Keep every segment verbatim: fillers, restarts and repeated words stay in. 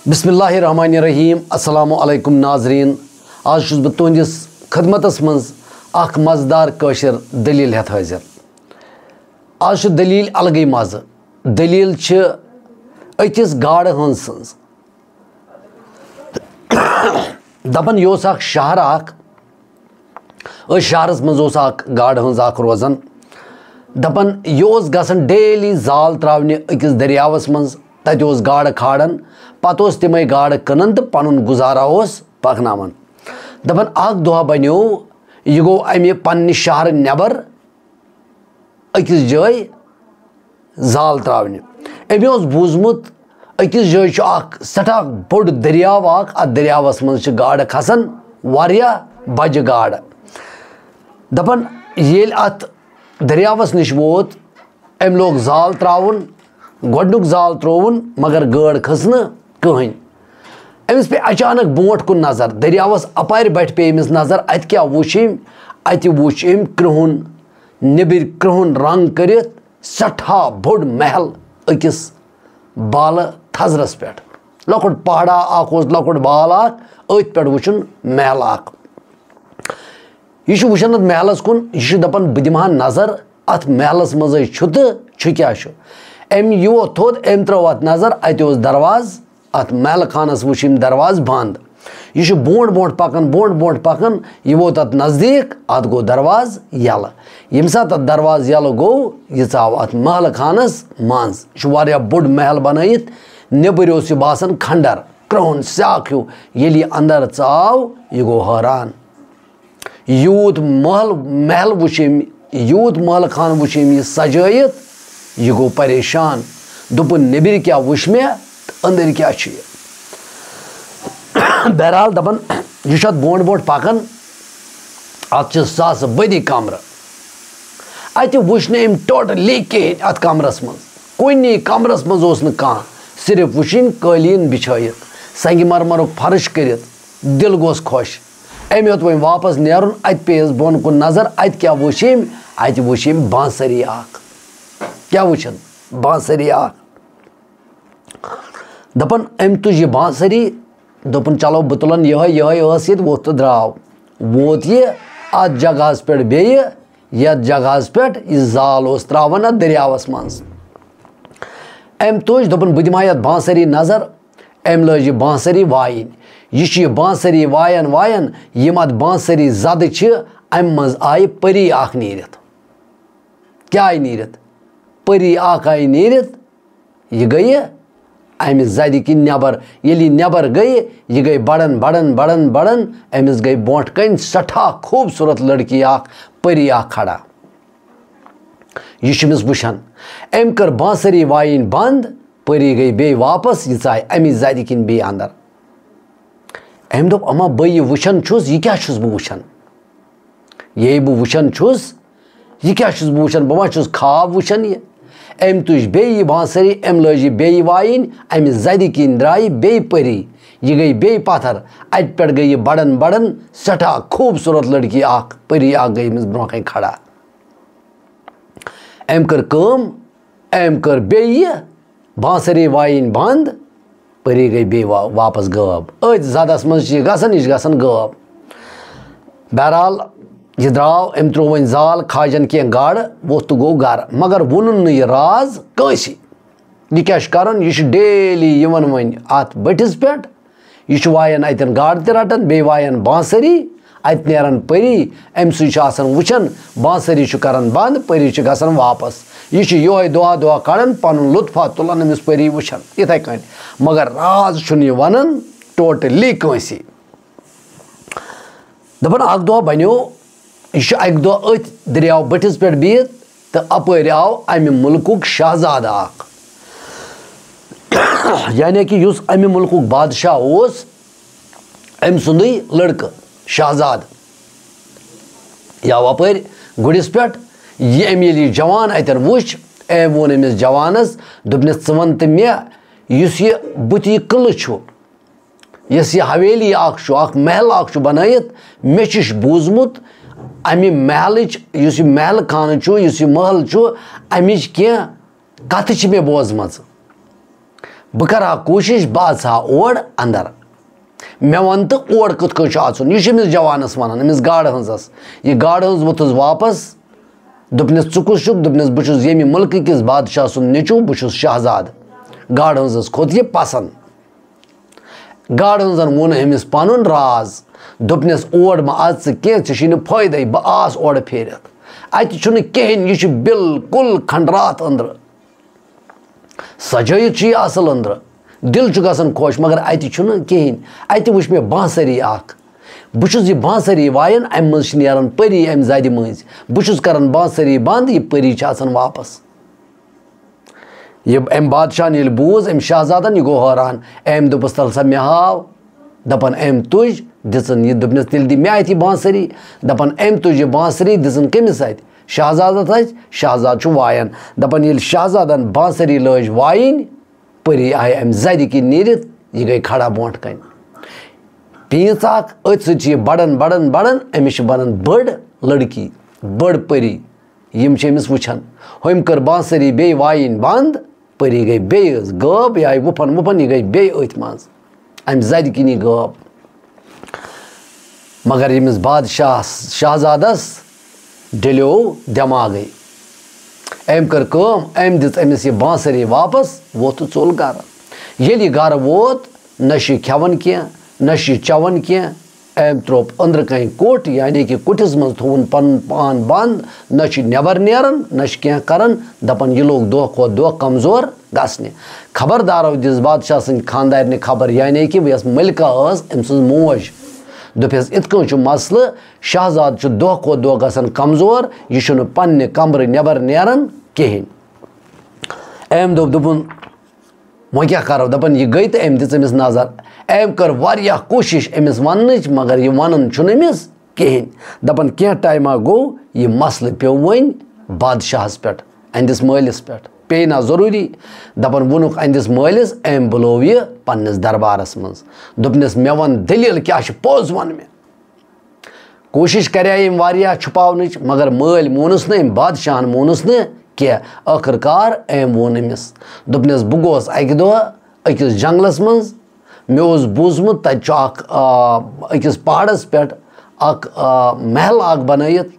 بسم اللہ الرحمن الرحیم۔ السلام علیکم ناظرین، آز چھُس بہٕ تُہنٛدِس خدمتس منٛز اکھ مزٕدار کٲشِر دٔلیٖل ہٮ۪تھ حٲضِر۔ آز چھُ دٔلیٖل الگٕے مزٕ۔ دٔلیٖل چھِ أکِس گاڈٕ ہٲنٛز سٕنٛز۔ دپان، یہِ اوس اکھ شہر اکھ، أتھۍ شہرس منٛز اوس اکھ گاڈٕ ہٲنٛز اکھ روزان۔ دپان، یہِ اوس گژھان daily زال تراونہِ أکِس دٔریاوس منٛز۔ تتہِ اوس گاڈٕ کھالان، پتہٕ اوس تِمے گاڈٕ کٕنان تہٕ پنُن گُزارا اوس پکناوان۔ دپان، اکھ دۄہ بنیو، یہِ گوٚو امہِ پننہِ شہرٕ نٮ۪بر أکِس جایہِ زال تراونہِ۔ أمۍ اوس بوٗزمُت، أکِس جایہِ چھُ اکھ سٮ۪ٹھاہ بوٚڑ دٔریاو اکھ، اتھ دٔریاوس منٛز چھِ گاڈٕ کھسان، واریاہ بجہِ گاڈٕ۔ دپان، ییٚلہِ اتھ دٔریاوس نِش ووت، أمۍ لوگ زال تراوُن، گۄڈٕنیُک زال ترووُن، مگر گٲڈ کھٔژ نہٕ کٕہٕنۍ۔ أمِس پیٚیہِ اچانک برونٛٹھ کُن نظر، دٔریاوس اپارِ بٹھِ پیٚیہِ أمِس نظر، اتہِ کیٛاہ وُچھ أمۍ؟ اتہِ وُچھ أمۍ کرٛہُن، نیٚبٕرۍ کرٛہُن رنٛگ کٔرِتھ سٮ۪ٹھاہ بوٚڑ محل أکِس بالہٕ تھزرس پٮ۪ٹھ۔ لۄکُٹ پہاڑا اکھ اوس، لۄکُٹ بال اکھ، أتھۍ پٮ۪ٹھ وُچھُن محل اکھ۔ یہِ چھُ وٕچھان اَتھ محلَس کُن، یہِ چھُ دَپان، "بہٕ دِمہٕ ہا نظر اَتھ محلَس منٛزٕے چھُ تہٕ چھُ کیٛاہ چھُ۔" أمۍ یہِ ووٚتھ تھوٚد، أمۍ ترٛٲو اَتھ نظر، اَتہِ اوس دروازٕ، اَتھ محلہٕ خانَس وٕچھ أمۍ دروازٕ بنٛد۔ یہِ چھُ برونٛٹھ برونٛٹھ پَکان، برونٛٹھ برونٛٹھ پَکان، یہِ ووت اَتھ نزدیٖک، اَتھ گوٚو دروازٕ یَلہٕ۔ ییٚمہِ ساتہٕ اَتھ دروازٕ یَلہٕ گوٚو، یہِ ژاو اَتھ محلہٕ خانَس منٛز۔ یہِ چھُ واریاہ بوٚڑ محل بَنٲیِتھ، نیٚبٕرۍ اوس یہِ باسان کھنڈر، کرٛہُن سیٛاکھ ہیوٗ۔ ییٚلہِ یہِ اَندَر ژاو، یہِ گوٚو حٲران۔ یوٗت محل، محل وُچھ أمۍ، یوٗت محلہٕ خانہٕ وُچھ أمۍ یہِ سجٲیِتھ، یہِ گوٚو پریشان۔ دوٚپُن، "نیٚبرۍ کیٛاہ وُچھ مےٚ تہٕ أنٛدٕرۍ کیٛاہ چھُ یہِ؟" بہرحال دَپان، یہِ چھُ اَتھ برونٛٹھ برونٛٹھ پَکان، اَتھ چھِ ساسہٕ بٔدی کَمرٕ۔ اَتہِ وُچھ نہٕ أمۍ totally کِہیٖنۍ اَتھ کَمرَس منٛز۔ کُنی کَمرَس منٛز اوس نہٕ کانٛہہ، صرف وُچھِنۍ قٲلیٖن بِچھٲیِتھ، سنٛگہِ مرمرُک فرٕش کٔرِتھ۔ دِل گوٚژھ خۄش۔ أمۍ ہیوٚت وۄنۍ واپس نیرُن، اَتہِ پیٚیَس بۄن کُن نظر، اَتہِ کیٛاہ وُچھ أمۍ؟ اَتہِ وُچھ أمۍ بانسری اکھ۔ کیٛاہ وُچھن؟ بانسری اکھ۔ دَپان، أمۍ تُج یہِ بانسری، دوٚپُن، "چلو، بہٕ تُلن یِہوٚے، یِہوٚے ٲس ییٚتہِ"، ووٚتھ تہٕ درٛاو۔ ووت یہِ اَتھ جگہس پٮ۪ٹھ بیٚیہِ، یَتھ جگہس پٮ۪ٹھ یہِ زال اوس ترٛاوان اَتھ دٔریاوس منٛز۔ أمۍ تُج، دوٚپُن، "بہٕ دِمہٕ ہا یَتھ بانسری نظر"۔ أمۍ لٲج یہِ بانسری وایِنۍ۔ یہِ چھُ یہِ بانسری وایان وایان، یِم اَتھ بانسری زدٕ چھِ، اَمہِ منٛز آیہِ پٔری اکھ نیٖرِتھ۔ کیٛاہ آیہِ نیٖرِتھ؟ پٔری اکھ آیہِ نیٖرِتھ۔ یہِ گٔیہِ اَمہِ زدِ کِنۍ نٮ۪بر۔ ییٚلہِ یہِ نٮ۪بر گٔیہِ، یہِ گٔیہِ بڑان، بڑان، بڑان، بڑان۔ أمِس گٔیہِ برونٛٹھ کَنۍ سٮ۪ٹھاہ خوٗبصوٗرت لڑکی اکھ، پٔری اکھ کھڑا۔ یہِ چھُ أمِس وٕچھان۔ أمۍ کٔر بانسری وایِنۍ بنٛد، پٔری گٔے بیٚیہِ واپس، یہِ ژایہِ اَمی زدِ کِنۍ بیٚیہِ اندر۔ أمۍ دوٚپ، "اما بہٕ یہِ وٕچھان چھُس، یہِ کیٛاہ چھُس بہٕ وٕچھان؟ یے بہٕ وٕچھان چھُس، یہِ کیٛاہ چھُس بہٕ وٕچھان؟ بہٕ ما چھُس خواب وٕچھان یہِ؟" أمۍ تُج بیٚیہِ یہِ بانسری، أمۍ لٲج یہِ بیٚیہِ وایِنۍ، اَمہِ زدِ کِنۍ درٛایہِ بیٚیہِ پٔری۔ یہِ گٔے بیٚیہِ پتھر۔ اَتہِ پٮ۪ٹھ گٔے یہِ بڑان بڑان، سٮ۪ٹھاہ خوٗبصوٗرت لڑکی اکھ، پٔری اکھ گٔے أمِس برونٛہہ کَنۍ کھڑا۔ أمۍ کٔر کٲم، أمۍ کٔر بیٚیہِ یہِ بانسری وایِنۍ بنٛد، پٔری گٔے بیٚیہِ وا-، واپس غٲب۔ أتھۍ زدس منٛز چھِ یہِ گژھان، یہِ چھِ گژھان غٲب۔ بہرحال، یہِ درٛاو، أمۍ ترٛوو وۄنۍ زال، کھاجن کینٛہہ گاڈٕ، ووٚتھ تہٕ گوٚو گرٕ۔ مگر ووٚنُن نہٕ یہِ راز کٲنٛسی۔ یہِ کیٛاہ چھُ کران؟ یہِ چھُ daily یِوان وۄنۍ اَتھ بٔٹھِس پٮ۪ٹھ۔ یہِ چھُ وایان اَتٮ۪ن گاڈٕ تہِ رَٹان، بیٚیہِ وایان بانسری، اَتہِ نیران پٔری، أمۍ سٕے چھُ آسان وٕچھان، بانسری چھُ کران بنٛد، پٔری چھِ گژھان واپس۔ یہِ چھُ یِہوٚے دۄہا دۄہا کڑان، پنُن لطفا تُلان أمِس پٔری وٕچھان، یِتھَے کٔنۍ۔ مگر راز چھُنہٕ یہِ وَنان totally کٲنٛسی۔ دَپان، اَکھ دۄہ بنیو، یہِ چھُ اَکہِ دۄہ أتھۍ دٔریاو بٔٹھِس پٮ۪ٹھ بِہِتھ، تہٕ اَپٲرۍ آو اَمہِ مُلکُک شہزادٕ اَکھ، یعنی کہِ یُس اَمہِ مُلکُک بادشاہ اوس، أمۍ سُنٛدٕے لٔڑکہٕ شہزادٕ۔ یہِ آو اَپٲرۍ گُرِس پٮ۪ٹھ۔ یہِ أمۍ ییٚلہِ یہِ جوان اَتٮ۪ن وُچھ، أمۍ ووٚن أمِس جوانَس، دوٚپنَس، "ژٕ وَن تہٕ مےٚ، یُس یہِ بُتھِ یہِ قلعہٕ چھُ، یۄس یہِ حویلی اکھ چھُ، اکھ محل اکھ چھُ بنٲیِتھ، مےٚ چھُ بوٗزمُت، اَمہِ محلٕچ، یُس یہِ محل خانہٕ چھُ، یُس یہِ محل چھُ، اَمِچ کینٛہہ کتھٕ چھِ مےٚ بوزمژٕ۔ بہٕ کرٕ ہا کوٗشِش، بہٕ اژٕ ہا اور اندر۔ مےٚ وَن تہٕ اور کِتھ کٔنۍ چھُ اَژُن؟" یہِ چھُ أمِس جوانَس وَنان، أمِس گاڈٕ ہٕنٛزَس۔ یہِ گاڈٕ ہٕنٛز ووٚتھُس واپَس، دوٚپنَس، "ژٕ کُس چھُکھ؟" دوٚپنَس، "بہٕ چھُس ییٚمہِ مُلکہٕ کِس بادشاہ سُنٛد نیٚچوٗ، بہٕ چھُس شاہزادٕ۔" گاڈٕ ہٕنٛزَس کھوٚت یہِ پَسنٛد۔ گاڈٕ ہٕنٛزَن ووٚن أمِس پَنُن راز، دوٚپنَس، "اور مہ اَژ ژٕ کینٛہہ، ژےٚ چھُے نہٕ فٲیدَے، بہٕ آس اورٕ پھیٖرِتھ۔ اَتہِ چھُنہٕ کِہیٖنۍ، یہِ چھُ بالکل کھنٛڈرات أنٛدرٕ۔" سجٲیِتھ چھُ یہِ اصل أنٛدرٕ، دِل چھُ گژھان خۄش، مگر اتہِ چھُنہٕ کِہیٖنۍ۔ اتہِ وٕچھ مےٚ بانسری اکھ۔ بہٕ چھُس یہِ بانسری وایان، امہِ منٛز چھِ نیران پٔری امہِ زدِ مٔنٛزۍ۔ بہٕ چھُس کران بانسری بنٛد، یہِ پٔری چھِ اژان واپس۔ یہِ أمۍ بادشاہن ییٚلہِ بوٗز، أمۍ شاہزادن، یہِ گوٚو حٲران۔ أمۍ دوٚپُس، "تَلہٕ سا مےٚ ہاو۔" دَپان، "أمۍ تُج، دِژٕن یہِ۔" دوٚپنَس، "تیٚلہِ دِ مےٚ اَتھِ یہِ بانسری۔" دَپان، أمۍ تُج یہِ بانسری، دِژٕن کٔمِس اَتھِ؟ شاہزادَس اَتھِ۔ شاہزادٕ چھُ وایان۔ دَپان، ییٚلہِ شاہزادَن بانسری لٲج وایِنۍ، پٔری آیہِ اَمہِ زَدِ کِنۍ نیٖرِتھ، یہِ گٔے کھڑا برونٛٹھ کَنہِ۔ پیٖنٛژ اَکھ، أتھۍ سۭتۍ چھِ یہِ بَڑان، بَڑان، بَڑان، أمِس چھِ بَنان بٔڑ لٔڑکی، بٔڑ پٔری۔ یِم چھِ أمِس وٕچھان۔ ہُمۍ کٔر بانسری بیٚیہِ وایِنۍ بنٛد، پٔری گٔے بیٚیہِ حظ غٲب، یہِ آیہِ وُپھن وُپھن، یہِ گٔے بیٚیہِ أتھۍ منٛز۔ اَمہِ زَدِ کِنی غٲب۔ مگر ییٚمِس بادشاہس، شاہزادس ڈیلیو دٮ۪ماغٕے۔ أمۍ کٔر کٲم، أمۍ دِژ أمِس یہِ بانسری واپس، ووٚتھ تہٕ ژوٚل گرٕ۔ ییٚلہِ یہِ گرٕ ووت، نہ چھُ یہِ کھٮ۪وان کینٛہہ، نہ چھُ یہِ چٮ۪وان کینٛہہ۔ أمۍ تروپ أنٛدرٕ کنہِ کوٚٹ، یعنی کہِ کوٚٹھِس منٛز تھووُن پنُن پان بنٛد، نہ چھُ نٮ۪بر نیران، نہ چھُ کینٛہہ کران۔ دپان، یہِ لوٚگ دۄہ کھۄتہٕ دۄہ کمزور گژھنہِ۔ خبردارو دِژ بادشاہ سٕنٛدِ خانٛدارنہِ خبر، یعنی کہِ یۄس ملکہ ٲس، أمۍ سٕنٛز موج۔ دوٚپہَس، "یِتھ کٔنۍ چھُ مسلہٕ، شاہزادٕ چھُ دۄہ کھۄتہٕ دۄہ گژھان کمزور، یہِ چھُنہٕ پننہِ کمرٕ نٮ۪بر نیران کِہیٖنۍ۔" أمۍ دوٚپ، دوٚپُن، وۄنۍ کیٛاہ کرو؟ دَپان، یہِ گٔے تہٕ أمۍ دِژ أمِس نظر۔ أمۍ کٔر واریاہ کوٗشِش أمِس وَننٕچ، مگر یہِ وَنان چھُنہٕ أمِس کِہیٖنۍ۔ دَپان، کینٛہہ ٹایما گوٚو، یہِ مسلہٕ پیوٚو وۄنۍ بادشاہَس پٮ۪ٹھ، أہنٛدِس مٲلِس پٮ۪ٹھ۔ پیٚیہِ نا ضروٗری؟ دَپان، ووٚنُکھ أہنٛدِس مٲلِس، أمۍ بُلوو یہِ پنٛنِس دربارَس منٛز۔ دوٚپنَس، "مےٚ وَن دٔلیٖل کیٛاہ چھِ، پوٚز وَن مےٚ۔" کوٗشِش کَرے أمۍ واریاہ چھُپاونٕچ، مگر مٲلۍ مونُس نہٕ أمۍ، بادشاہَن مونُس نہٕ کینٛہہ۔ ٲخٕر کار أمۍ ووٚن أمِس، دوٚپنَس، "بہٕ گوس اَکہِ دۄہ أکِس جنٛگلَس منٛز، مےٚ اوس بوٗزمُت تَتہِ چھُ اَکھ، آ، أکِس پہاڑَس پٮ۪ٹھ اَکھ، آ، محل اَکھ بَنٲیِتھ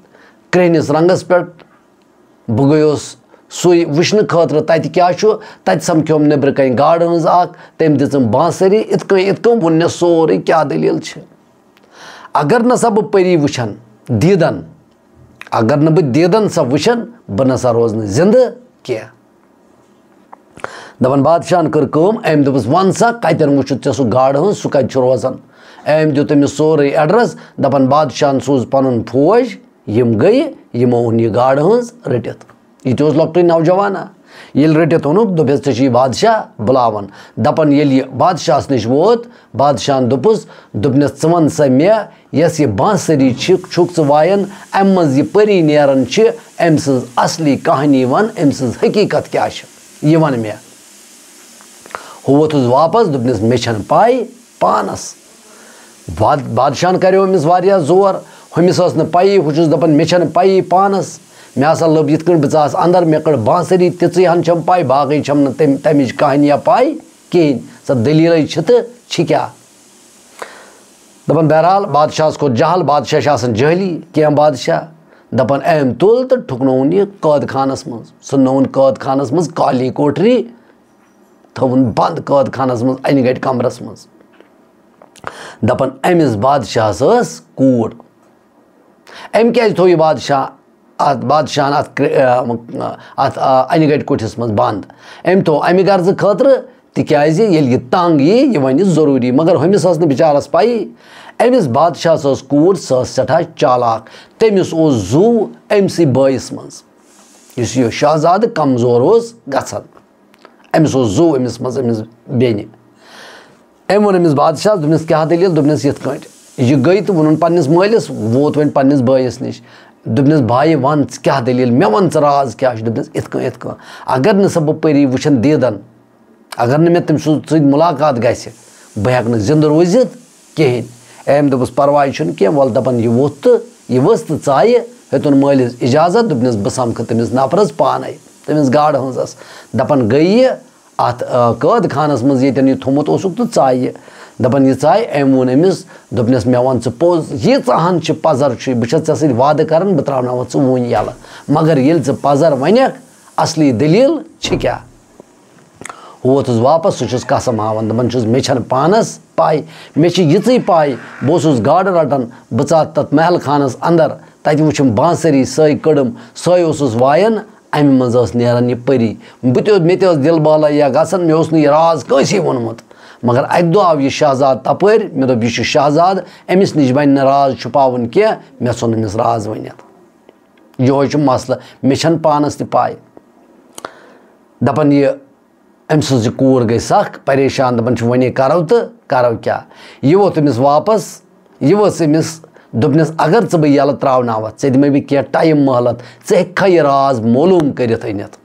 کرٛہنِس رنٛگَس پٮ۪ٹھ۔" بہٕ گٔیوس سُے وٕچھنہٕ خٲطرٕ تَتہِ کیٛاہ چھُ۔ تَتہِ سَمکھیوم نیٚبرٕ کَنۍ گاڈٕ ہٕنٛز اَکھ، تٔمۍ دِژٕم بانسری، یِتھ کٔنۍ یِتھ کٔنۍ ووٚن مےٚ سورُے کیٛاہ دٔلیٖل چھِ۔ اگر نہ سا بہٕ پٔری وٕچھن دیٖدن، اگر نہٕ بہٕ دیٖدن سۄ وٕچھن، بہٕ نہ سا روزٕ نہٕ زِندٕ کینٛہہ۔ دَپان، بادشاہن کٔر کٲم، أمۍ دوٚپُس، "وَن سا، کَتٮ۪ن وٕچھُتھ ژےٚ سُہ گاڈٕ ہٕنٛز، سُہ کَتہِ چھُ روزان؟" أمۍ دیُت أمِس سورُے ایڈرس۔ دَپان، بادشاہن سوٗز پَنُن فوج، یِم گٔیہِ، یِمو اوٚن یہِ گاڈٕ ہٕنٛز رٔٹِتھ۔ یہِ تہِ اوس لۄکٹُے نوجوانا۔ ییٚلہِ رٔٹِتھ اوٚنُکھ، دوٚپُس، "ژےٚ چھُے بادشاہ بُلاوان۔" دَپان، ییٚلہِ یہِ بادشاہَس نِش ووت، بادشاہَن دوٚپُس، دوٚپنَس، "ژٕ وَن سا مےٚ، یۄس یہِ بانسری چھِ، چھُکھ ژٕ وایان، اَمہِ منٛز یہِ پٔری نیران چھِ، أمۍ سٕنٛز اَصلی کہانی وَن، أمۍ سٕنٛز حقیٖقت کیٛاہ چھِ؟ یہِ وَن مےٚ۔" ہُہ ووٚتھُس واپس، دوٚپنَس، "مےٚ چھَنہٕ پَے پانَس۔" باد-، بادشاہَن کَریو أمِس واریاہ زور۔ ہُمِس ٲس نہٕ پَیی، ہُہ چھُس دَپان، "مےٚ چھَنہٕ پَیی پانَس۔ مےٚ ہسا لٔب یِتھ کٔنۍ بہٕ ژاس اَندَر، مےٚ کٔڑ بانسری، تِژٕے ہَن چھَم پَے، باقٕے چھَم نہٕ تَمہِ، تَمِچ کہانیہ پَے کِہیٖنۍ۔ سۄ دٔلیٖلَے چھِ تہٕ چھِ کیٛاہ؟" دَپان، بہرحال، بادشاہَس کھوٚت جہل، بادشاہ چھِ آسان جہلی، کینٛہہ بادشاہ۔ دَپان، أمۍ تُل تہٕ ٹھُکنووُن یہِ قٲد خانَس منٛز۔ سُہ نووُن قٲد خانَس منٛز، کالی کوٹری، تھٲوٕن بنٛد قٲد خانَس منٛز، اَنہِ گَٹہِ کمرَس منٛز۔ دَپان، أمِس بادشاہَس ٲس کوٗر۔ أمۍ کیٛازِ تھوٚو یہِ بادشاہ اَتھ، بادشاہَن اَتھ کرٛ-، آ، اَتھ، آ، اَنہِ گَٹہِ کوٹھِس منٛز بنٛد؟ أمۍ تھوٚو اَمہِ غرضہٕ خٲطرٕ، تِکیٛازِ ییٚلہِ یہِ تنٛگ یی، یہِ وَنہِ ضروٗری۔ مگر ہُمِس ٲس نہٕ بِچارَس پَیی۔ أمِس بادشاہَس ٲس کوٗر، سۄ ٲس سٮ۪ٹھاہ چالاک۔ تٔمِس اوس زُو أمۍ سٕے بٲیِس منٛز، یُس یہِ شاہزادٕ کمزور اوس گژھان۔ أمِس اوس زُو أمِس منٛز، أمِس بیٚنہِ۔ أمۍ ووٚن أمِس بادشاہَس، دوٚپنَس، "کیٛاہ دٔلیٖل؟" دوٚپنَس، "یِتھ کٲٹھۍ۔" یہِ گٔے تہٕ ووٚنُن پنٛنِس مٲلِس، ووت وۄنۍ پنٛنِس بٲیِس نِش۔ دوٚپنَس، "بھایہِ، وَن ژٕ کیٛاہ دٔلیٖل، مےٚ وَن ژٕ راز کیٛاہ چھُ؟" دوٚپنَس، "یِتھ کٔنۍ، یِتھ کٔنۍ۔ اگر نہٕ سا بہٕ پٔری وٕچھَن دیٖدَن، اگر نہٕ مےٚ تٔمۍ سُنٛد سۭتۍ مُلاقات گژھِ، بہٕ ہٮ۪کہٕ نہٕ زِندٕ روٗزِتھ کِہیٖنۍ۔" أمۍ دوٚپُس، "پَرواے چھُنہٕ کینٛہہ، وَلہٕ۔" دَپان، یہِ ووٚتھ تہٕ یہِ ؤژھ تہٕ ژایہِ، ہیوٚتُن مٲلِس اِجازت، دوٚپنَس، "بہٕ سَمکھٕ تٔمِس نفرَس پانَے، تٔمِس گاڈٕ ہٕنٛزَس۔" دَپان گٔے یہِ، اَتھ، آ، قٲد خانَس منٛز ییٚتٮ۪ن یہِ تھوٚمُت اوسُکھ تہٕ ژاے یہِ۔ دَپان یہِ ژاے، أمۍ ووٚن أمِس، دوٚپنَس، "مےٚ وَن ژٕ پوٚز، ییٖژاہَن چھِ پَزَر چھُے، بہٕ چھَس ژےٚ سۭتۍ وعدٕ کَران، بہٕ ترٛاوناوَتھ ژٕ وُنۍ یَلہٕ۔ مگر ییٚلہِ ژٕ پَزَر وَنَکھ، اَصلی دٔلیٖل چھِ کیٛاہ؟" ووتُس واپَس، سُہ چھُس قسم ہاوان، دَپان چھُس، "مےٚ چھَنہٕ پانَس پَے، مےٚ چھِ یِژٕے پَے، بہٕ اوسُس گاڈٕ رَٹان، بہٕ ژاو تَتھ محل خانَس اَندَر، تَتہِ وُچھُم بانسری، سۄے کٔڑٕم، سۄے اوسُس وایان، اَمہِ منٛز ٲس نیران یہِ پٔری۔ بہٕ تہِ اوس، مےٚ تہِ ٲس دِل بالاییا گژھان، مےٚ اوس نہٕ یہِ راز کٲنٛسی ووٚنمُت۔ مگر اَکہِ دۄہ آو یہِ شہزاد تَپٲرۍ، مےٚ دوٚپ، یہِ چھُ شہزاد، أمِس نِش بَنہِ نہٕ راز چھُپاوُن کینٛہہ، مےٚ ژھوٚن أمِس راز ؤنِتھ۔" یِہوٚے چھُ مسلہٕ، مےٚ چھَنہٕ پانَس تہِ پَے۔ دَپان یہِ أمۍ سٕنٛز یہِ کوٗر گٔے سَخ پریشان، دَپان چھِ، "وۄنۍ ہے کَرو تہٕ کَرو کیٛاہ؟" یہِ ووت أمِس واپَس، یہِ وٕژھ أمِس، دوٚپنَس، "اگر ژٕ بہٕ یَلہٕ ترٛاوناوَتھ، ژےٚ دِمَے بہٕ کینٛہہ ٹایم مۄہلت، ژٕ ہیٚککھا یہِ راز معلوٗم کٔرِتھ أنِتھ؟"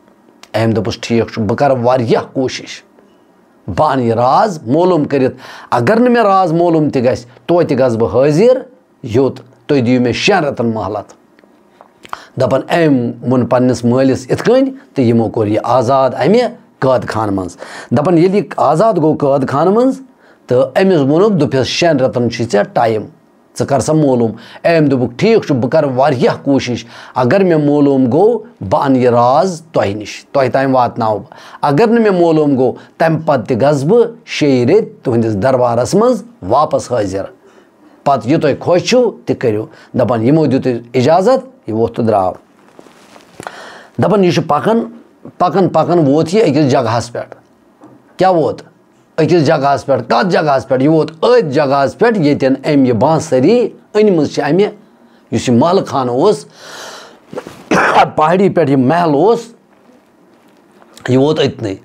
أمۍ دوٚپُس، "ٹھیٖک چھُ، بہٕ کَرٕ واریاہ کوٗشِش، بہٕ اَنہٕ یہِ راز معلوٗم کٔرِتھ۔ اگر نہٕ مےٚ راز معلوٗم تہِ گژھِ، توتہِ گژھٕ بہٕ حٲضِر یوٚت، تُہۍ دِیِو مےٚ شٮ۪ن رٮ۪تَن مۄہلت۔" دَپان أمۍ ووٚن پنٛنِس مٲلِس یِتھ کٔنۍ تہٕ یِمو کوٚر یہِ آزاد اَمہِ قٲد خانہٕ منٛز۔ دَپان ییٚلہِ یہِ آزاد گوٚو قٲد خانہٕ منٛز تہٕ أمِس ووٚنُکھ، دوٚپُس، "شٮ۪ن رٮ۪تَن چھُے ژےٚ ٹایم، ژٕ کر سا معلوٗم۔" أمۍ دوٚپُکھ، "ٹھیٖک چھُ، بہٕ کَرٕ واریاہ کوٗشِش، اگر مےٚ معلوٗم گوٚو، بہٕ اَنہٕ یہِ راز تۄہہِ نِش، تۄہہِ تام واتناوٕ بہٕ۔ اگر نہٕ مےٚ معلوٗم گوٚو، تَمہِ پَتہٕ تہِ گژھٕ بہٕ شیٚیہِ رٮ۪تۍ تُہٕنٛدِس دربارَس منٛز واپَس حٲضِر۔" پتہٕ یہِ تۄہہِ خۄش چھُو، تہِ کٔرِو۔ دَپان یِمو دیُت اِجازت، یہِ ووٚتھ تہٕ درٛاو۔ دَپان یہِ چھُ پَکان، پَکان، پَکان ووت یہِ أکِس جگہَس پٮ۪ٹھ۔ کیٛاہ ووت؟ أکِس جگہَس پٮ۪ٹھ۔ کَتھ جگہَس پٮ۪ٹھ؟ یہِ ووت أتھۍ جگہَس پٮ۪ٹھ، ییٚتٮ۪ن أمۍ یہِ بانسری أنۍمٕژ چھِ اَمہِ، یُس یہِ محلہٕ خانہٕ اوس، پہاڑی پٮ۪ٹھ یہِ محل اوس، یہِ ووت أتنٕے۔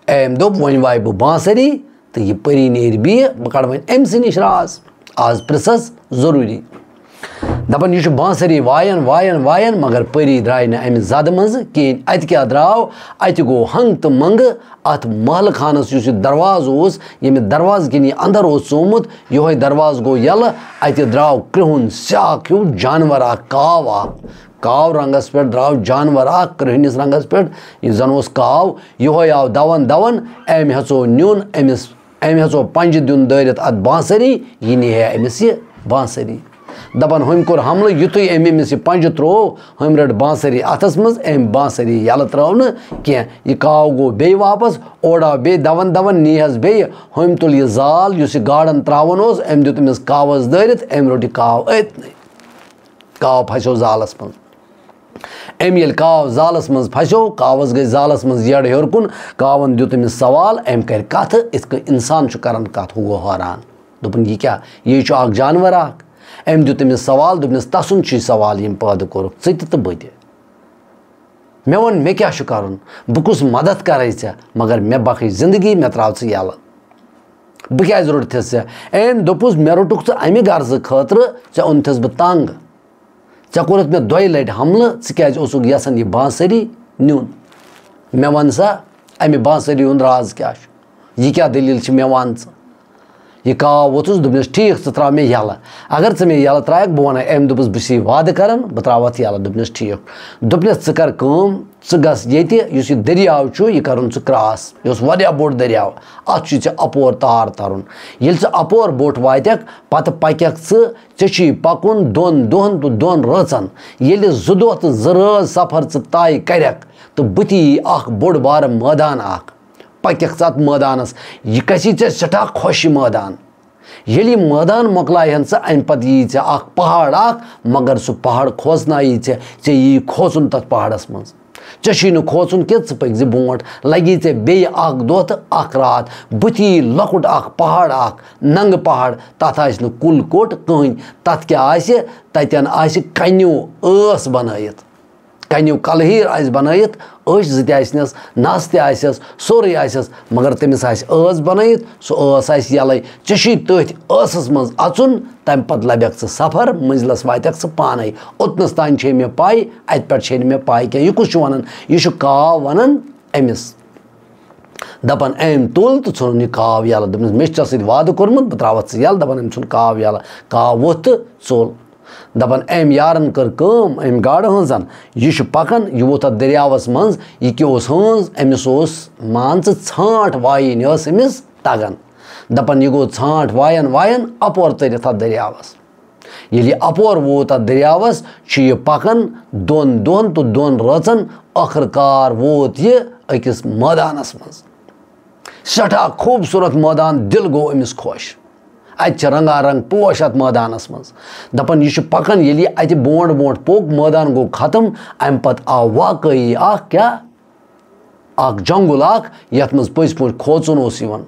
أمۍ دوٚپ، "وۄنۍ وایہِ بہٕ بانسری تہٕ یہِ پٔری نیرِ بیٚیہِ، بہٕ کَڑٕ وۄنۍ أمۍ سٕے نِش راز۔ آز پرٛژھس ضروٗری۔" دَپان، یہِ چھُ بانسری وایان، وایان، وایان، مگر پٔری درٛاے نہٕ اَمہِ زَدٕ منٛزٕ کِہیٖنۍ۔ اَتہِ کیٛاہ درٛاو؟ اَتہِ گوٚو ہنٛگ تہٕ منٛگہٕ اَتھ محلہٕ خانَس، یُس یہِ دروازٕ اوس، ییٚمہِ دروازٕ کِنۍ یہِ اَندَر اوس ژومُت، یِہوٚے دروازٕ گوٚو یَلہٕ۔ اَتہِ درٛاو کرٛہُن سیٛاکھ ہیوٗ جانوَر اَکھ، کاو اَکھ۔ کاو رنٛگس پٮ۪ٹھ درٛاو جانور اکھ کرٛہنِس رنٛگس پٮ۪ٹھ، یہِ زن اوس کاو، یِہوے آو دوان دوان، أمۍ ہیژو نیُن أمِس، أمۍ ہیژو پنجہِ دیُن دٲرِتھ اتھ بانسری، یہِ نیہِ ہے أمِس یہِ بانسری۔ دپان، ہُمۍ کوٚر حملہٕ، یُتھُے أمۍ أمِس یہِ پنجہِ تروو، ہُمۍ رٔٹ بانسری اتھس منٛز، أمۍ بانسری یلہٕ ترٲو نہٕ کینٛہہ۔ یہِ کاو گوٚو بیٚیہِ واپس، اورٕ آو بیٚیہِ دوان دوان، نیہس بیٚیہِ۔ ہُمۍ تُل یہِ زال، یُس یہِ گاڈن تراوان اوس، أمۍ دیُت أمِس کاوس دٲرِتھ، أمۍ روٚٹ یہِ کاو أتنٕے۔ کاو پھسیو زالس منٛز۔ أمۍ ییٚلہِ کاو زالس منٛز پھسیو، کاوس گٔے زالس منٛز یٔڈ ہیوٚر کُن۔ کاوَن دیُت أمِس سوال، أمۍ کَرِ کَتھٕ، یِتھ کٔنۍ اِنسان چھُ کران کَتھ۔ ہُہ گوٚو حٲران۔ دوٚپُن، "یہِ کیٛاہ؟ یہِ چھُ اَکھ جانور اَکھ۔" أمۍ دیُت أمِس سوال، دوٚپنَس، "تَسُنٛد چھُے سوال، ییٚمۍ پٲدٕ کوٚرُکھ، ژٕ تہِ تہٕ بہٕ تہِ۔ مےٚ وَن، مےٚ کیٛاہ چھُ کَرُن؟ بہٕ کُس مدد کَرَے ژےٚ؟ مگر مےٚ بخش زندگی، مےٚ ترٛاو ژٕ یَلہٕ۔" بہٕ کیٛازِ روٚٹتھس ژےٚ؟ أمۍ دوٚپُس، مےٚ روٚٹُکھ ژٕ اَمہِ غرضہٕ خٲطرٕ، ژےٚ اوٚنتھس بہٕ تنگ۔ ژےٚ کوٚرُتھ مےٚ دۄیہِ لٹہِ حملہٕ، ژٕ کیٛازِ اوسُکھ یژھان یہِ بانسری نیُن؟ مےٚ وَن سا، اَمہِ بانسری ہُنٛد راز کیٛاہ چھُ؟ یہِ کیٛاہ دٔلیٖل چھِ، مےٚ وَن ژٕ۔ یہِ کاو ووٚتھُس، دوٚپنَس، "ٹھیٖک، ژٕ ترٛاو مےٚ یَلہٕ۔ اگر ژٕ مےٚ یَلہٕ ترٛایَکھ، بہٕ وَنَے۔" أمۍ دوٚپُس، "بہٕ چھُسے وعدٕ کران، بہٕ ترٛاوَتھ یَلہٕ۔" دوٚپنَس، "ٹھیٖک۔" دوٚپنَس، "ژٕ کر کٲم، ژٕ گژھ ییٚتہِ، یُس یہِ دٔریاو چھُ، یہِ کَرُن ژٕ cross۔ یہِ اوس واریاہ بوٚڑ دٔریاو۔ اَتھ چھُے ژےٚ اَپور تار تَرُن۔ ییٚلہِ ژٕ اَپور بوٚٹھ واتٮ۪کھ، پَتہٕ پَکٮ۪کھ ژٕ، ژےٚ چھُے پَکُن دۄن دۄہَن تہٕ دۄن رٲژَن۔ ییٚلہِ زٕ دۄہ تہٕ زٕ رٲژ سفر ژٕ طے کَرٮ۪کھ، تہٕ بٕتھِ یی اَکھ بوٚڑ بارٕ مٲدان اَکھ۔ پَکٮ۪کھ ژٕ اَتھ مٲدانَس، یہِ گژھی ژےٚ سٮ۪ٹھاہ خۄش یہِ مٲدان۔" ییٚلہِ یہِ مٲدان مۄکلایہِ ہن ژٕ، اَمہِ پتہٕ ییہِ ژےٚ اکھ پہاڑ اکھ، مگر سُہ پہاڑ کھوژنایی ژےٚ، ژےٚ ییہِ کھوژُن تتھ پہاڑس منٛز۔ ژےٚ چھُے نہٕ کھوژُن کینٛہہ، ژٕ پٔکۍ زِ برونٛٹھ۔ لگی ژےٚ بیٚیہِ اکھ دۄہ تہٕ اکھ راتھ، بُتھِ ییہِ لۄکُٹ اکھ پہاڑ اکھ، ننٛگہٕ پہاڑ، تتھ آسہِ نہٕ کُل کوٚٹ کٕہٕنۍ۔ تتھ کیٛاہ آسہِ؟ تتٮ۪ن آسہِ کنیو ٲس بنٲیِتھ۔ کنیو کلہیٖر آسہِ بنٲیِتھ، أچھ زٕ تہِ آسنس، نس تہِ آسٮ۪س، سورُے آسٮ۪س، مگر تٔمِس آسہِ ٲس بنٲیِتھ، سُہ ٲس آسہِ یلے۔ ژےٚ چھُے تٔتھۍ ٲسس منٛز اژُن، تمہِ پتہٕ لبٮ۪کھ ژٕ سفر، منزلس واتٮ۪کھ ژٕ پانے۔ اوٚتنس تام چھے مےٚ پے، اتہِ پٮ۪ٹھ چھے نہٕ مےٚ پے کینٛہہ۔ یہِ کُس چھُ ونان؟ یہِ چھُ کاو ونان أمِس۔ دپان، أمۍ تُل تہٕ ژھُنُن یہِ کاو یلہٕ۔ دوٚپنس، مےٚ چھُ ژےٚ سۭتۍ وعدٕ کوٚرمُت، بہٕ تراوتھ ژٕ یلہٕ۔ دپان، أمۍ ژھُن کاو یلہٕ۔ کاو ووٚتھ تہٕ ژوٚل۔ دَپان، أمۍ یارَن کٔر کٲم، أمۍ گاڈٕ ہٲنزَن، یہِ چھُ پَکان، یہِ ووت اَتھ دٔریاوَس منٛز، یہِ کیٛاہ اوس ہٲنز، أمِس اوس، مان ژٕ، ژھانٛٹھ وایِنۍ ٲس أمِس تَگان۔ دَپان، یہِ گوٚو ژھانٛٹھ وایَن وایَن اَپور تٔرِتھ اَتھ دٔریاوَس۔ ییٚلہِ یہِ اَپور ووت اَتھ دٔریاوَس، چھُ یہِ پَکان دۄن دۄہَن تہٕ دۄن رٲژَن، ٲخٕر کار ووت یہِ أکِس مٲدانَس منٛز۔ سٮ۪ٹھاہ خوٗبصوٗرت مٲدان، دِل گوٚو أمِس خۄش۔ اَتہِ چھِ رنگا رنگ پوش اَتھ مٲدانَس منٛز۔ دَپان، یہِ چھُ پَکان، ییٚلہِ یہِ اَتہِ برونٛٹھ برونٛٹھ پوٚک، مٲدان گوٚو ختم، اَمہِ پَتہٕ آو واقعی اَکھ کیٛاہ؟ اَکھ جنگُل اَکھ، یَتھ منٛز پٔزۍ پٲٹھۍ کھوژُن اوس یِوان۔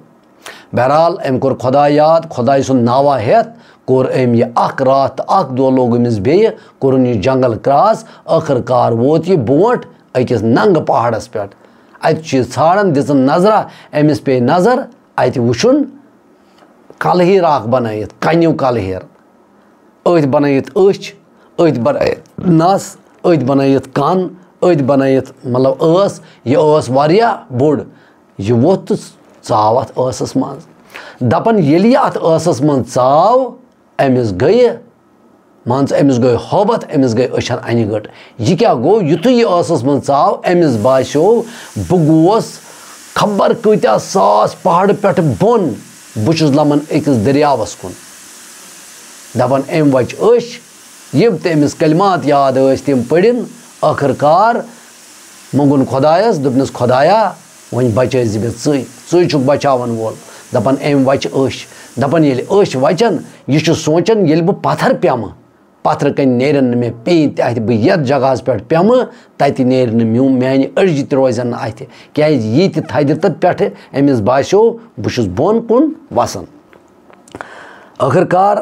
بہرحال، أمۍ کوٚر خۄداے یاد، خۄداے سُنٛد ناوا ہٮ۪تھ کوٚر أمۍ یہِ اَکھ راتھ تہٕ اَکھ دۄہ لوٚگ أمِس بیٚیہِ، کوٚرُن یہِ جنگل کراس۔ ٲخٕر کار ووت یہِ برونٛٹھ أکِس ننٛگہٕ پہاڑَس پٮ۪ٹھ۔ اَتہِ چھُ یہِ ژھانٛڈان، دِژٕن نظرا، أمِس پیٚیہِ نظر، اَتہِ وٕچھُن کَلہٕ ہیٖر اَکھ بَنٲیِتھ، کَنیوٗ کَلہٕ ہیٖر۔ أتھۍ بَنٲیِتھ أچھ، أتھۍ بَنٲیِتھ نَس، أتھۍ بَنٲیِتھ کَن، أتھۍ بَنٲیِتھ، مطلب، ٲس۔ یہِ ٲس واریاہ بوٚڑ۔ یہِ ووٚتھ تہٕ ژاو اَتھ ٲسَس منٛز۔ دَپان، ییٚلہِ یہِ اَتھ ٲسَس منٛز ژاو، أمِس گٔیہِ، مان ژٕ، أمِس گٔے ہوبت، أمِس گٔے أچھَن اَنہِ گٔٹ۔ یہِ کیٛاہ گوٚو؟ یُتھُے یہِ ٲسَس منٛز ژاو، أمِس باسیو، بہٕ گوس خبر کۭتیٛاہ ساس پہاڑٕ پٮ۪ٹھٕ بۄن، بہٕ چھُس لَمان أکِس دٔریاوَس کُن۔ دَپان، أمۍ وَچہِ أچھ، یِم تہِ أمِس کلمات یاد ٲسۍ، تِم پٔرِن۔ ٲخٕر کار مونٛگُن خۄدایَس، دوٚپنَس، خۄدایا، وۄنۍ بچٲے زِ مےٚ ژٕے، ژٕے چھُکھ بچاوَن وول۔ دَپان، أمۍ وَچہِ أچھ۔ دَپان، ییٚلہِ أچھ وَچَن، یہِ چھُ سونٛچان، ییٚلہِ بہٕ پَتھَر پٮ۪مہٕ، پَتھرٕ کَنۍ نیرَن نہٕ مےٚ پیٚنۍ تہِ اَتھِ، بہٕ یَتھ جگہَس پٮ۪ٹھ پٮ۪مہٕ، تَتہِ نیرِ نہٕ میون، میٛانہِ أڈجہِ تہِ روزَن نہٕ اَتھِ، کیٛازِ یہِ تہِ تھدِ تہٕ پٮ۪ٹھٕ أمِس باسیو، بہٕ چھُس بۄن کُن وَسان۔ ٲخٕر کار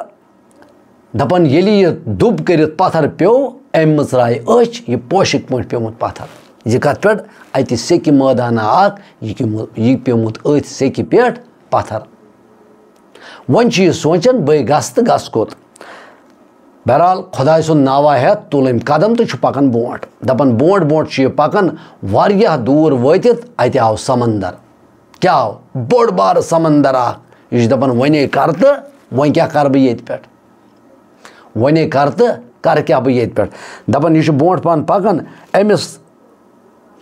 دَپان، ییٚلہِ یہِ دُب کٔرِتھ پَتھَر پیوٚو، أمۍ مٕژرایہِ أچھ، یہِ پوشِکۍ پٲٹھۍ پیوٚمُت پَتھَر۔ یہِ کَتھ پٮ۪ٹھ؟ اَتہِ سیٚکہِ مٲدانہ اَکھ، یہِ کیوٚمُت، یہِ پیوٚمُت أتھۍ سیٚکہِ پٮ۪ٹھ پَتھَر۔ وۄنۍ چھُ یہِ سونٛچان، بٔے گژھٕ تہٕ گژھٕ کوٚت؟ بہرحال، خۄداے سُنٛد ناوا ہٮ۪تھ تُل أمۍ قدم تہٕ چھُ پَکان برونٛٹھ۔ دَپان، برونٛٹھ برونٛٹھ چھُ یہِ پَکان، واریاہ دوٗر وٲتِتھ اَتہِ آو سمندر۔ کیٛاہ آو؟ بوٚڑ بارٕ سمندر اَکھ۔ یہِ چھُ دَپان، وۄنۍ ہے کَرٕ تہٕ وۄنۍ کیٛاہ کَرٕ بہٕ ییٚتہِ پٮ۪ٹھ؟ وۄنۍ ہے کَرٕ تہٕ کَرٕ کیٛاہ بہٕ ییٚتہِ پٮ۪ٹھ؟ دَپان، یہِ چھُ برونٛٹھ پَہَن پَکان، أمِس،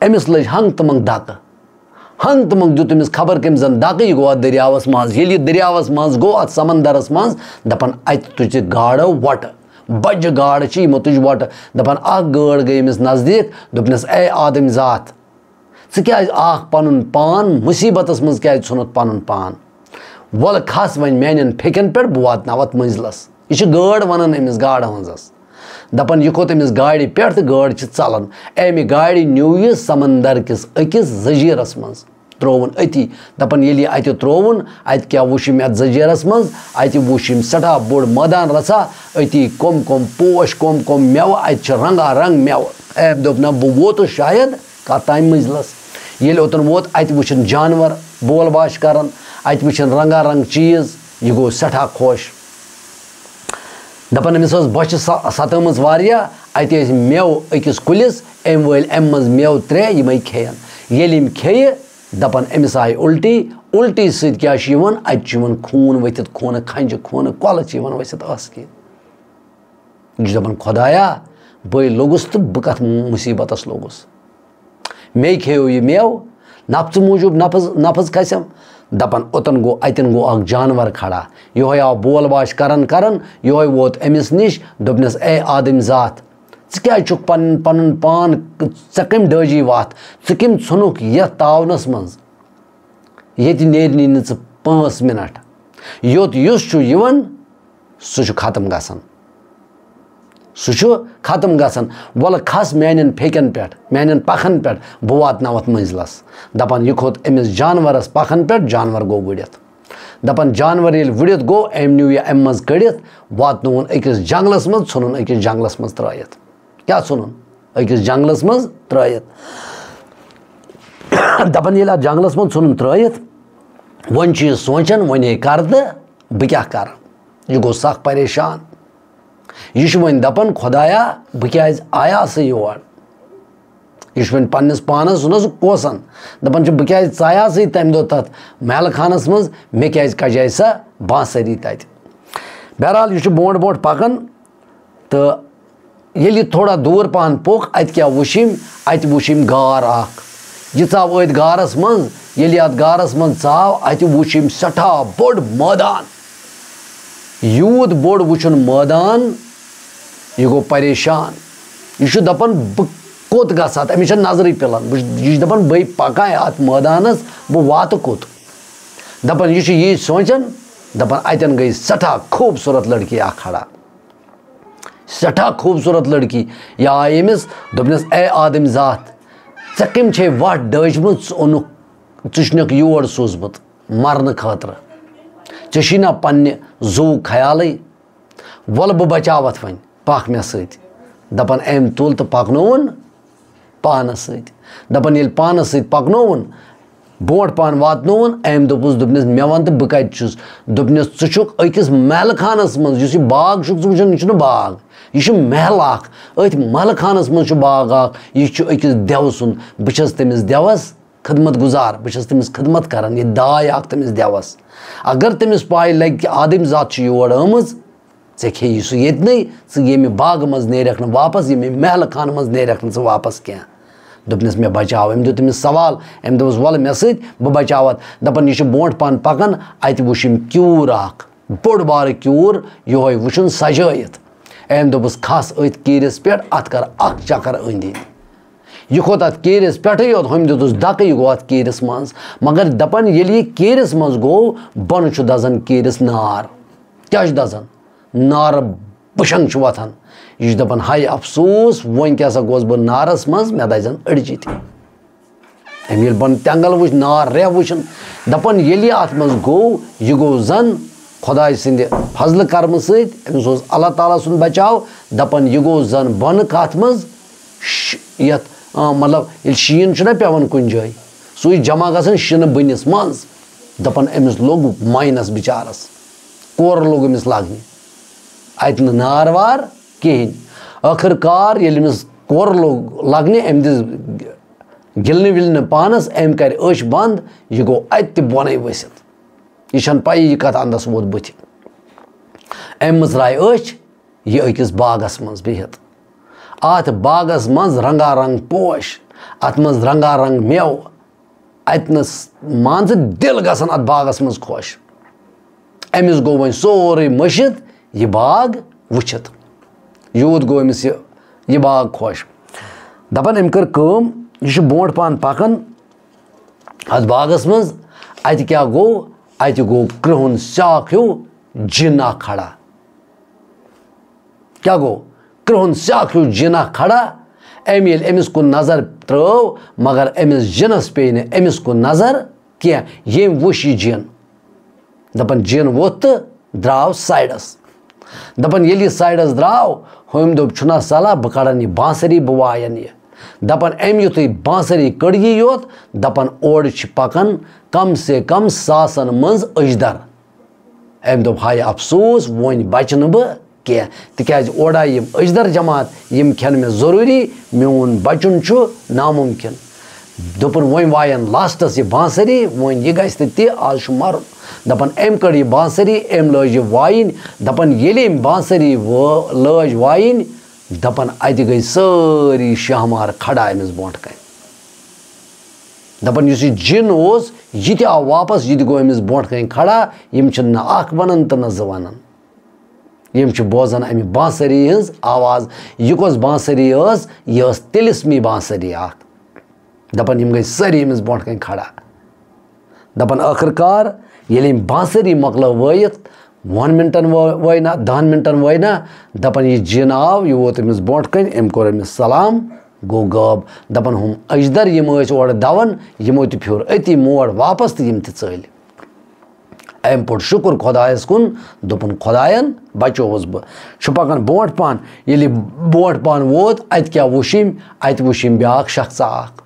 أمِس لٔج ہنٛگ تہٕ منٛگ دَکہٕ۔ ہنٛگ تہٕ منٛگ دیُت أمِس خبر کٔمۍ زَن دَکہٕ، یہِ گوٚو اَتھ دٔریاوَس منٛز۔ ییٚلہِ یہِ دٔریاوَس منٛز گوٚو، اَتھ سمندرَس منٛز، دَپان، اَتہِ تُجہِ گاڈو وۄٹہٕ۔ بَجہِ گاڈٕ چھِ، یِمو تُج وۄٹہٕ۔ دَپان، اَکھ گٲڈ گٔے أمِس نزدیٖک، دوٚپنَس، اے آدمۍ ذات، ژٕ کیٛازِ آکھ پَنُن پان، مُصیٖبتَس منٛز کیٛازِ ژھُنُتھ پَنُن پان؟ وَلہٕ کھَس وۄنۍ میٛانٮ۪ن پھیٚکٮ۪ن پٮ۪ٹھ، بہٕ واتناوَتھ مٔنزلَس۔ یہِ چھِ گٲڈ وَنان أمِس گاڈٕ ہٲنزَس۔ دَپان، یہِ کھوٚت أمِس گاڑِ پٮ۪ٹھ تہٕ گٲڈ چھِ ژَلان۔ أمہِ گاڑِ نیوٗ یہِ سمندر کِس أکِس زٔجیٖرَس منٛز۔ ترٛووُن أتی۔ دَپان، ییٚلہِ یہِ اَتہِ ترٛووُن، اَتہِ کیٛاہ وُچھ أمۍ اَتھ زٔجیٖرَس منٛز؟ اَتہِ وُچھ أمۍ سٮ۪ٹھاہ بوٚڑ مٲدان رَژھا، أتی کۄم کۄم پوش، کۄم کۄم مٮ۪وٕ، اَتہِ چھِ رنگا رنگ مٮ۪وٕ۔ أمۍ دوٚپ، نہ، بہٕ ووتُس شاید کَتھ تام مٔنزلَس۔ ییٚلہِ اوٚتَن ووت، اَتہِ وٕچھِن جانوَر بول باش کَران، اَتہِ وٕچھِن رنگا رنگ چیٖز، یہِ گوٚو سٮ۪ٹھاہ خۄش۔ دَپان، أمِس ٲس بۄچھِ سَ-، سَتٲمٕژ واریاہ، اَتہِ ٲسۍ مٮ۪وٕ أکِس کُلِس، أمۍ وٲلۍ اَمہِ منٛز مٮ۪وٕ ترٛےٚ، یِمَے کھیٚیَن۔ ییٚلہِ یِم کھیٚیہِ، دَپان، أمِس آیہِ اُلٹی۔ اُلٹی سۭتۍ کیٛاہ چھُ یِوان؟ اَتہِ چھُ یِوان خوٗن ؤتھِتھ، خوٗنہٕ کھَنجہِ، خوٗنہٕ کۄلہٕ چھِ یِوان ؤسِتھ ٲسہٕ کِنۍ۔ یہِ چھُ دَپان، خۄدایا، بٔے لوٚگُس تہٕ بہٕ کَتھ مُصیٖبتَس لوٚگُس؟ مے کھیٚیو یہِ مٮ۪وٕ، نفژٕ موٗجوٗب نفژ، نفژ کھسٮ۪م۔ دَپان، اوٚتَن گوٚو، اَتٮ۪ن گوٚو اَکھ جانوَر کھڑا۔ یِہوٚے آو بول باش کَران کَران، یِہوٚے ووت أمِس نِش، دوٚپنَس، اے آدمۍ ذات، ژٕ کیٛازِ چھُکھ پَنُن، پَنُن پان، ژےٚ کٔمۍ ڈٲجی وَتھ؟ ژٕ کٔمۍ ژھُنُکھ یَتھ تاونَس منٛز؟ ییٚتہِ نیرنی نہٕ ژٕ پانٛژھ مِنَٹ۔ یوٚت یُس چھُ یِوان، سُہ چھُ ختم گژھان۔ سُہ چھُ ختم گژھان۔ وَلہٕ کھَس میٛانٮ۪ن پھیٚکٮ۪ن پٮ۪ٹھ، میٛانٮ۪ن پَکھَن پٮ۪ٹھ، بہٕ واتناوَتھ مٔنزلَس۔ دَپان، یہِ کھوٚت أمِس جانوَرَس پَکھَن پٮ۪ٹھ، جانوَر گوٚو وُڑِتھ۔ دَپان، جانوَر ییٚلہِ وُڑِتھ گوٚو، أمۍ نیوٗ یہِ اَمہِ منٛز کٔڑِتھ، واتنووُن أکِس جنٛگلَس منٛز، ژھُنُن أکِس جنٛگلَس منٛز ترٛٲیِتھ۔ کیٛاہ ژھُنُن؟ أکِس جنٛگلَس منٛز ترٛٲیِتھ۔ دَپان، ییٚلہِ اَتھ جنٛگلَس منٛز ژھُنُن ترٛٲیِتھ، وۄنۍ چھُ یہِ سونٛچان، وۄنۍ ہے کَرٕ تہٕ بہٕ کیٛاہ کَرٕ؟ یہِ گوٚو سَخ پریشان۔ یہِ چھُ وۄنۍ دَپان، خۄدایا، بہٕ کیٛازِ آیاسہٕ یور؟ یہِ چھُ وۄنۍ پنٛنِس پانَس، زُنَس کوسان۔ دَپان چھُ، بہٕ کیٛازِ ژایاسٕے تَمہِ دۄہ تَتھ محلہٕ خانَس منٛز؟ مےٚ کیٛازِ کَجے سۄ بانسری تَتہِ؟ بہرحال، یہِ چھُ برونٛٹھ برونٛٹھ پَکان۔ تہٕ ییٚلہِ یہِ تھوڑا دوٗر پہن پوٚک، اَتہِ کیٛاہ وُچھ أمۍ؟ اَتہِ وُچھ أمۍ غار اکھ۔ یہِ ژاو أتھۍ غارس منٛز۔ ییٚلہِ یہِ اَتھ غارس منٛز ژاو، اَتہِ وُچھ أمۍ سٮ۪ٹھاہ بوٚڑ مٲدان۔ یوٗت بوٚڑ وُچھُن مٲدان، یہِ گوٚو پریشان۔ یہِ چھُ دَپان، "بہٕ کوٚت گژھٕ اَتھ؟ أمِس چھےٚ نظرٕے پِلان۔" بہٕ چھُس، یہِ چھُ دَپان، "بہٕ پَکہٕ ہا اَتھ مٲدانَس، بہٕ واتہٕ کوٚت؟" دَپان، یہِ چھُ یی سونٛچان، دَپان، اَتٮ۪ن گٔے سٮ۪ٹھاہ خوٗبصوٗرت لٔڑکی اَکھ کھڑا۔ سٮ۪ٹھاہ خوٗبصوٗرت لٔڑکی۔ یہِ آیہِ أمِس، دوٚپنَس، "اے آدم ذات، ژےٚ کٔمۍ چھے وَٹھ ڈٲجمٕژ؟ ژٕ اوٚنُکھ، ژٕ چھُنَکھ یور سوٗزمُت مرنہٕ خٲطرٕ؟ ژےٚ چھُے نا پنٛنہِ زُوُک خیالٕے؟ وَلہٕ بہٕ بچاوَتھ وۄنۍ، پَکھ مےٚ سۭتۍ۔" دَپان أمۍ تُل تہٕ پَکنووُن پانَس سۭتۍ۔ دَپان ییٚلہِ پانَس سۭتۍ پَکنووُن، برونٛٹھ پَہَن واتنووُن، أمۍ دوٚپُس، دوٚپنَس، "مےٚ وَن تہٕ بہٕ کَتہِ چھُس؟" دوٚپنَس، "ژٕ چھُکھ أکِس محلہٕ خانَس منٛز، یُس یہِ باغ چھُکھ ژٕ وٕچھان، یہِ چھُنہٕ باغ، یہِ چھُ محلہٕ اَکھ۔ أتھۍ محلہٕ خانَس منٛز چھُ باغ اَکھ، یہِ چھُ أکِس دٮ۪وٕ سُنٛد۔ بہٕ چھَس تٔمِس دٮ۪وَس خدمت گُزار، بہٕ چھَس تٔمِس خدمت کَران، یہِ داے اَکھ تٔمِس دٮ۪وَس۔ اگر تٔمِس پَے لَگہِ کہِ آدم ذات چھِ یور آمٕژ، ژےٚ کھیٚیی سُہ ییٚتنٕے، ژٕ ییٚمہِ باغہٕ منٛز نیرَکھ نہٕ واپَس، ییٚمہِ محلہٕ خانہٕ منٛز نیرَکھ نہٕ ژٕ واپَس کینٛہہ۔" دوٚپنَس، "مےٚ بچاو۔" أمۍ دیُت تٔمِس سوال، أمۍ دوٚپُس، "وَلہٕ مےٚ سۭتۍ، بہٕ بچاوَتھ۔" دَپان، یہِ چھُ برونٛٹھ پَہَن پَکان، اَتہِ وُچھ أمۍ کیوٗر اَکھ، بوٚڑ بارٕ کیوٗر، یِہوٚے وُچھُن سجٲیِتھ۔ أمۍ دوٚپُس، "کھَس أتھۍ کیٖرِس پٮ۪ٹھ، اَتھ کَر اَکھ چکر أنٛدۍ أنٛدۍ۔" یہِ کھوٚت اَتھ کیٖرِس پٮ۪ٹھٕے یوت، ہُمۍ دیُتُس دَکہٕ، یہِ گوٚو اَتھ کیٖرِس منٛز۔ مگر دَپان، ییٚلہِ یہِ کیٖرِس منٛز گوٚو، بۄنہٕ چھُ دَزان کیٖرِس نار۔ کیٛاہ چھُ دَزان؟ نارٕ بٕشنٛگ چھُ وۄتھان۔ یہِ چھُ دَپان، "ہاے افسوس، وۄنۍ کیٛاہ سا گوس بہٕ نارَس منٛز، مےٚ دَزن أڈجہِ تہِ۔" أمۍ ییٚلہِ بۄنہٕ تٮ۪نٛگَل وٕچھ، نار ریٚہہ وٕچھُن، دَپان، ییٚلہِ یہِ اَتھ منٛز گوٚو، یہِ گوٚو زَن خۄداے سٕنٛدِ فضلہٕ کرمہٕ سۭتۍ، أمِس اوس اللہ تعالیٰ سُنٛد بچاو، دَپان، یہِ گوٚو زَن بۄنہٕ کَتھ منٛز، ش-، یَتھ، آ، مطلب، ییٚلہِ شیٖن چھُنہ پٮ۪وان کُنہِ جایہِ، سُے جمع گژھان شِنہٕ بٔنِس منٛز، دَپان، أمِس لوٚگ ماینَس بِچارَس، کورٕ لوٚگ أمِس لَگنہِ، اَتہِ نہٕ نار وار کِہیٖنۍ۔ ٲخٕر کار ییٚلہِ أمِس کورٕ لوٚگ لَگنہِ، أمۍ دِژ گِلنہٕ وِلنہٕ پانَس، أمۍ کَرِ أچھ بنٛد، یہِ گوٚو اَتہِ تہِ بۄنَے ؤسِتھ۔ یہِ چھَنہٕ پَیی یہِ کَتھ اَندَس ووت بٕتھِ۔ أمۍ مٕژرایہِ أچھ، یہِ أکِس باغَس منٛز بِہِتھ۔ اَتھ باغَس منٛز رنگا رنگ پوش، اَتھ منٛز رنگا رنگ مٮ۪وٕ۔ اَتہِ نَس مان ژٕ دِل گژھان اَتھ باغَس منٛز خۄش۔ أمِس گوٚو وۄنۍ سورُے مٔشِتھ یہِ باغ وٕچھِتھ۔ یوٗت گوٚو أمِس یہِ، یہِ باغ خۄش۔ دَپان أمۍ کٔر کٲم، یہِ چھُ برونٛٹھ پَہَن پَکان اَتھ باغَس منٛز۔ اَتہِ کیٛاہ گوٚو؟ اَتہِ گوٚو کرٛہُن سیٛاکھ ہیوٗ جِن اَکھ کھڑا۔ کیٛاہ گوٚو؟ کرٛہُن سیٛاکھ ہیوٗ جِن اَکھ کھڑا۔ أمۍ ییٚلہِ أمِس کُن نظر ترٛٲو، مگر أمِس جِنَس پیٚیہِ نہٕ أمِس کُن نظر کینٛہہ۔ ییٚمۍ وُچھ یہِ جِن، دَپان، جِن ووٚتھ تہٕ درٛاو سایڈَس۔ دَپان، ییٚلہِ یہِ سایڈَس درٛاو، ہُمۍ دوٚپ، چھُنہ صلاح، بہٕ کَڑَن یہِ بانسری، بہٕ وایَن یہِ۔ دَپان، أمۍ یُتھُے بانسری کٔڑ یہِ یوت، دَپان، اورٕ چھِ پَکان کم سے کم ساسَن منٛز أجدَر۔ أمۍ دوٚپ، ہاے افسوس، وۄنۍ بچہٕ نہٕ بہٕ کینٛہہ، تِکیٛازِ اورٕ آیہِ یِم أجدر جماعت، یِم کھٮ۪ن مےٚ ضروٗری، میون بچُن چھُ ناممکن۔ دوٚپُن، وۄنۍ وایَن لاسٹس یہِ بانسری، وۄنۍ یہِ گژھِ تہٕ تہِ، آز چھُ مرُن۔ دَپان، أمۍ کٔڑ یہِ بانسری، أمۍ لٲج یہِ وایِنۍ۔ دَپان، ییٚلہِ أمۍ بانسری وٲ-، لٲج وایِنۍ، دَپان، اَتہِ گٔے سٲری شاہمار کھڑا أمِس برونٛٹھ کَنہِ۔ دَپان، یُس یہِ جِن اوس، یہِ تہِ آو واپس، یہِ تہِ گوٚو أمِس برونٛٹھ کَنہِ کھڑا۔ یِم چھِنہٕ نہ اکھ وَنان تہٕ نہ زٕ وَنان۔ یِم چھِ بوزان اَمہِ بانسری ہٕنٛز آواز۔ یہِ کۄس بانسری ٲس؟ یہِ ٲس طلسمی بانسری اکھ۔ دَپان، یِم گٔے سٲری أمِس برونٛٹھ کَنہِ کھڑا۔ دَپان، ٲخٕر کار ییٚلہِ أمۍ بانسری مۄکلٲو وٲیِتھ، وُہَن مِنٹَن وٲ-، وٲے نہ، دَہَن مِنٹَن وٲے نہ، دَپان، یہِ جِن آو، یہِ ووت أمِس برونٛٹھ کَنہِ، أمۍ کوٚر أمِس سلام، گوٚو غٲب۔ دَپان، ہُم أجدر یِم ٲسۍ اورٕ دَوان، یِمو تہِ پھیوٚر أتی موڑ واپَس تہٕ یِم تہِ ژٔلۍ۔ أمۍ پوٚر شُکُر خۄدایَس کُن، دوٚپُن، خۄدایَن بچووُس بہٕ۔ چھُ پَکان برونٛٹھ پَہَن، ییٚلہِ برونٛٹھ پَہَن ووت، اَتہِ کیٛاہ وُچھ أمۍ؟ اَتہِ وُچھ أمۍ بیٛاکھ شخصا اَکھ۔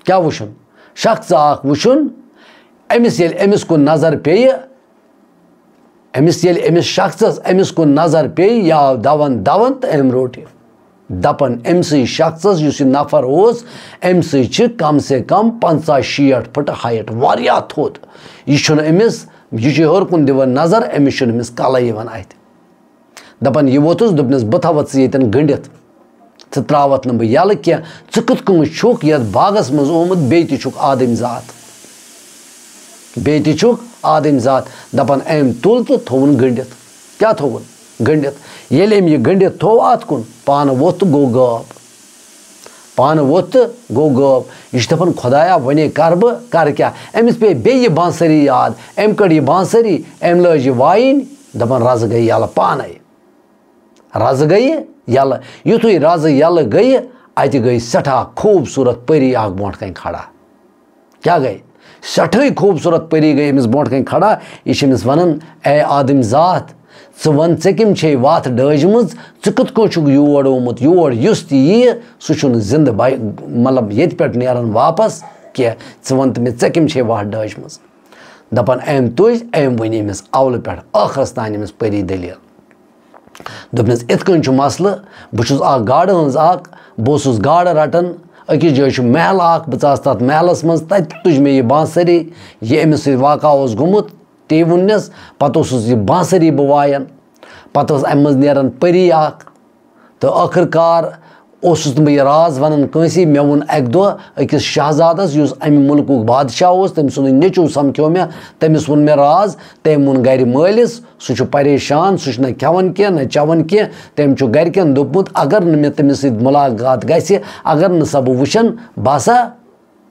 کیٛاہ وُچھُن؟ شخصا اَکھ وُچھُن۔ أمِس ییٚلہِ أمِس کُن نظر پیٚیہِ، أمِس ییٚلہِ أمِس شخصس أمِس کُن نظر پیٚیہِ، یہِ آو دَوان دَوان تہٕ أمۍ روٚٹ یہِ۔ دَپان أمۍ سٕے شخصس، یُس یہِ نفر اوس، أمۍ سٕے چھِ کم سے کم پنٛژاہ شیٹھ فُٹہٕ ہایٹ، واریاہ تھوٚد۔ یہِ چھُنہٕ أمِس، یہِ چھُ ہیوٚر کُن دِوان نظر، أمِس چھُنہٕ أمِس کَلَے یِوان اَتھِ۔ دَپان، یہِ ووٚتُس، دوٚپنَس، بہٕ تھاوَتھ ژٕ ییٚتٮ۪ن گٔنٛڈِتھ، ژٕ ترٛاوَتھ نہٕ بہٕ یَلہٕ کینٛہہ۔ ژٕ کِتھ کٔنۍ چھُکھ یَتھ باغَس منٛز آمُت، بیٚیہِ تہِ چھُکھ آدمۍ ذات، بیٚیہِ تہِ چھُکھ آدمۍ ذات۔ دَپان، أمۍ تُل تہٕ تھوٚوُن گٔنٛڈِتھ۔ کیٛاہ تھوٚوُن؟ گٔنٛڈِتھ۔ ییٚلہِ أمۍ یہِ گٔنٛڈِتھ تھوٚو اَتھ کُن، پانہٕ ووٚتھ تہٕ گوٚو غٲب۔ پانہٕ ووٚتھ تہٕ گوٚو غٲب۔ یہِ چھُ دَپان، خۄدایا، وۄنۍ کَرٕ بہٕ، کَرٕ کیٛاہ؟ أمِس پیٚیہِ بیٚیہِ یہِ بانسری یاد۔ أمۍ کٔڑ یہِ بانسری، أمۍ لٲج یہِ وایِنۍ، دَپان، رَزٕ گٔے یَلہٕ پانَے۔ رَزٕ گٔیہِ یَلہٕ۔ یُتھُے رَزٕ یَلہٕ گٔیہِ، اَتہِ گٔے سٮ۪ٹھاہ خوٗبصوٗرت پٔری اَکھ برونٛٹھ کَنہِ کھڑا۔ کیٛاہ گٔے؟ سٮ۪ٹھٕے خوٗبصوٗرت پٔری گٔے أمِس برونٛٹھ کَنہِ کھڑا۔ یہِ چھِ أمِس وَنان، اے آدمۍ ذات، ژٕ وَن، ژےٚ کٔمۍ چھے وَتھ ڈٲجمٕژ؟ ژٕ کِتھ کٔنۍ چھُکھ یور آمُت؟ یور یُس تہِ یِیہِ، سُہ چھُنہٕ زِندٕ بَے-، مطلب، ییٚتہِ پٮ۪ٹھ نیران واپَس کینٛہہ۔ ژٕ وَن تہٕ مےٚ، ژےٚ کٔمۍ چھے وَتھ ڈٲجمٕژ؟ دَپان، أمۍ تُج، أمۍ ؤنۍ أمِس اَولہٕ پٮ۪ٹھ ٲخرَس تام أمِس پٔری دٔلیٖل۔ دوٚپنَس، "یِتھ کٔنۍ چھُ مسلہٕ، بہٕ چھُس اَکھ گاڈٕ ہٕنٛز اَکھ، بہٕ اوسُس گاڈٕ رَٹان، أکِس جایہِ چھُ محل اَکھ، بہٕ ژاس تَتھ محلَس منٛز، تَتہِ تُج مےٚ یہِ بانسری، یہِ أمِس سۭتۍ واقعہ اوس گوٚمُت، تی ووٚننَس، پَتہٕ اوسُس یہِ بانسری بہٕ وایان، پَتہٕ ٲس اَمہِ منٛز نیران پٔری اَکھ، تہٕ ٲخٕر کار اوسُس نہٕ بہٕ یہِ راز وَنان کٲنٛسی، مےٚ ووٚن اَکہِ دۄہ أکِس شہزادَس، یُس اَمہِ مُلکُک بادشاہ اوس، تٔمۍ سُنٛدُے نیٚچوٗ سَمکھیو مےٚ، تٔمِس ووٚن مےٚ راز، تٔمۍ ووٚن گَرِ مٲلِس، سُہ چھُ پریشان، سُہ چھُنہٕ کھٮ۪وان کینٛہہ، نہ چٮ۪وان کینٛہہ۔ تٔمۍ چھُ گَرِکٮ۪ن دوٚپمُت، اگر نہٕ مےٚ تٔمِس سۭتۍ مُلاقات گژھِ، اگر نہٕ سا بہٕ وٕچھَن، بہٕ ہسا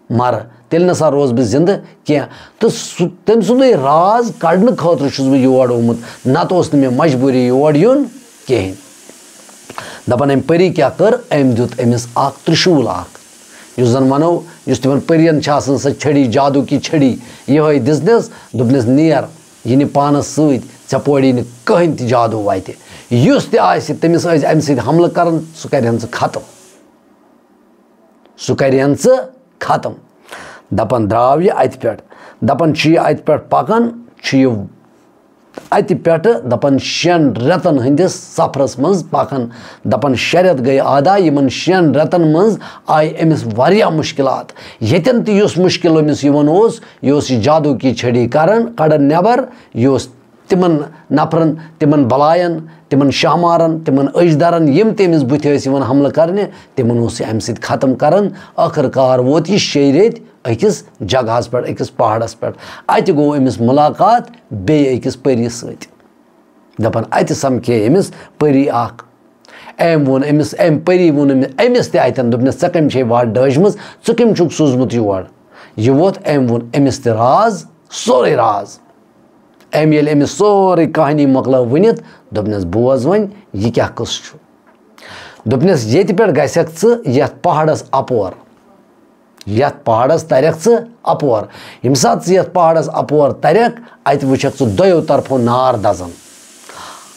مَرٕ، تیٚلہِ نہ سا روزٕ بہٕ زِندٕ کینٛہہ۔ تہٕ سُہ، تٔمۍ سُنٛدُے راز کَڑنہٕ خٲطرٕ چھُس بہٕ یور آمُت، نَتہٕ اوس نہٕ مےٚ مجبوٗری یور یُن کِہیٖنۍ۔ دَپان، أمۍ پٔری کیٛاہ کٔر؟ أمۍ دیُت أمِس اَکھ ترٛشوٗل اَکھ، یُس زَن وَنو، یُس تِمَن پٔرِیَن چھِ آسان سۄ چھڑی، جادوٗ کی چھڑی، یِہوٚے دِژنَس، دوٚپنَس، "نیر، یہِ نہِ پانَس سۭتۍ، ژےٚ پورِ یی نہٕ کٕہٕنۍ تہِ جادوٗ وَتہِ۔" یُس تہِ آسہِ، تٔمِس ٲسۍ اَمہِ سۭتۍ حملہٕ کَران، سُہ کَرِہَن ژٕ ختم۔ سُہ کَرِہَن ژٕ ختم۔ دَپان درٛاو یہِ اَتہِ پٮ۪ٹھ۔ دَپان چھُ یہِ اَتہِ پٮ۪ٹھ پَکان، چھُ یہِ اَتہِ پٮ۪ٹھٕ، دَپان، شٮ۪ن رٮ۪تَن ہٕنٛدِس سفرَس منٛز پَکان۔ دَپان، شےٚ رٮ۪تھ گٔے اَدا، یِمَن شٮ۪ن رٮ۪تَن منٛز آیہِ أمِس واریاہ مُشکِلات۔ ییٚتٮ۪ن تہِ یُس مُشکِل أمِس یِوان اوس، یہِ اوس یہِ جادوٗ کی چھڑی کَران، کَڑان نٮ۪بَر، یہِ اوس تِمَن نفرَن، تِمَن بَلایَن، تِمَن شاہمارَن، تِمَن أجدَرَن، یِم تہِ أمِس بٕتھِ ٲسۍ یِوان حملہٕ کَرنہِ، تِمَن اوس یہِ اَمہِ سۭتۍ ختم کَران۔ ٲخٕر کار ووت یہِ شیٚیہِ ریٚتۍ أکِس جگہَس پٮ۪ٹھ، أکِس پہاڑَس پٮ۪ٹھ۔ اَتہِ گوٚو أمِس مُلاقات بیٚیہِ أکِس پٔری سۭتۍ۔ دَپان، اَتہِ سَمکھے أمِس پٔری اَکھ۔ أمۍ ووٚن أمِس، أمۍ پٔری ووٚن أمِس، أمِس تہِ اَتٮ۪ن، دوٚپنَس، "ژےٚ کٔمۍ چھے وَتھ ڈٲجمٕژ؟ ژٕ کٔمۍ چھُکھ سوٗزمُت یور؟" یہِ ووت، أمۍ ووٚن أمِس تہِ راز، سورُے راز۔ أمۍ ییٚلہِ أمِس سورُے کہانی مۄکلٲو ؤنِتھ، دوٚپنَس، "بوز وۄنۍ، یہِ کیٛاہ قٕصہٕ چھُ؟" دوٚپنَس، "ییٚتہِ پٮ۪ٹھ گژھکھ ژٕ یَتھ پہاڑَس اَپور، یَتھ پہاڑَس تَرَکھ ژٕ اَپور۔ ییٚمہِ ساتہٕ ژٕ یَتھ پہاڑَس اَپور تَرَکھ، اَتہِ وٕچھکھ ژٕ دۄیو طرفو نار دَزان۔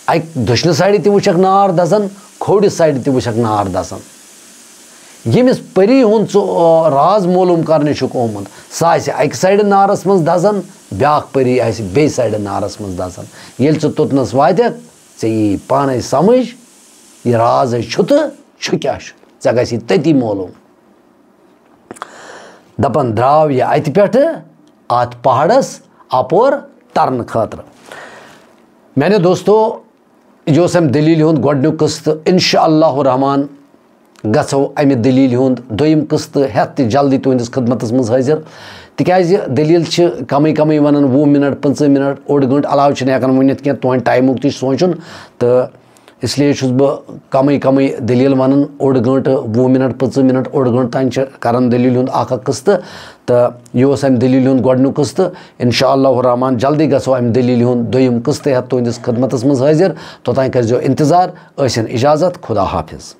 اَکہِ دٔچھنہِ سایڈٕ تہِ وٕچھکھ نار دَزان، کھوورِ سایڈٕ تہِ وٕچھکھ نار دَزان۔ ییٚمِس پٔری ہُنٛد ژٕ، آ، راز معلوٗم کَرنہِ چھُکھ آمُت، سُہ آسہِ اَکہِ سایڈٕ نارَس منٛز دَزان، بیٛاکھ پٔری آسہِ بیٚیہِ سایڈٕ نارَس منٛز دَزان۔ ییٚلہِ ژٕ توٚتنَس واتَکھ، ژےٚ یی پانَے سَمٕجھ، یہِ رازَے چھُ تہٕ چھُ کیٛاہ چھُ، ژےٚ گژھی تٔتی معلوٗم۔" دَپان درٛاو یہِ اَتہِ پٮ۪ٹھٕ اَتھ پہاڑَس اَپور تَرنہٕ خٲطرٕ۔ میٛانیو دوستو، یہِ اوس اَمہِ دٔلیٖلہِ ہُنٛد گۄڈٕنیُک قٕصہٕ، تہٕ اِنشاء اللہ الرحمٰن گژھو اَمہِ دٔلیٖلہِ ہُنٛد دوٚیِم قٕصہٕ تہٕ ہٮ۪تھ تہِ جلدی تُہٕنٛدِس خدمتَس منٛز حٲضِر، تِکیٛازِ دٔلیٖل چھِ کَمٕے کَمٕے وَنان، وُہ مِنَٹ، پٕنٛژٕہ مِنَٹ، اوٚڑ گٲنٛٹہٕ علاوٕ چھِنہٕ ہٮ۪کان ؤنِتھ کینٛہہ، تُہٕنٛدِ ٹایمُک تہِ چھُ سونٛچُن۔ تہٕ اس لیے چھُس بہٕ کمٕے کمٕے دٔلیٖل ونان، اوٚڑ گٲنٛٹہٕ، وُہ مِنٹ، پٕنٛژٕہ مِنٹ، اوٚڑ گٲنٛٹہٕ تام چھِ کران دٔلیٖلہِ ہُنٛد اکھ اکھ قٕسطہٕ۔ تہٕ یہِ اوس امہِ دٔلیٖلہِ ہُنٛد گۄڈٕنیُک قٕسطہٕ۔ انشاء اللہ الرحمن جلدی گژھو امہِ دٔلیٖلہِ ہُنٛد دوٚیِم قٕسطہٕ ہٮ۪تھ تُہنٛدِس خدمتس منٛز حٲضِر۔ توٚتام کٔرۍزیو انتظار، ٲسِن اجازت، خدا حافظ۔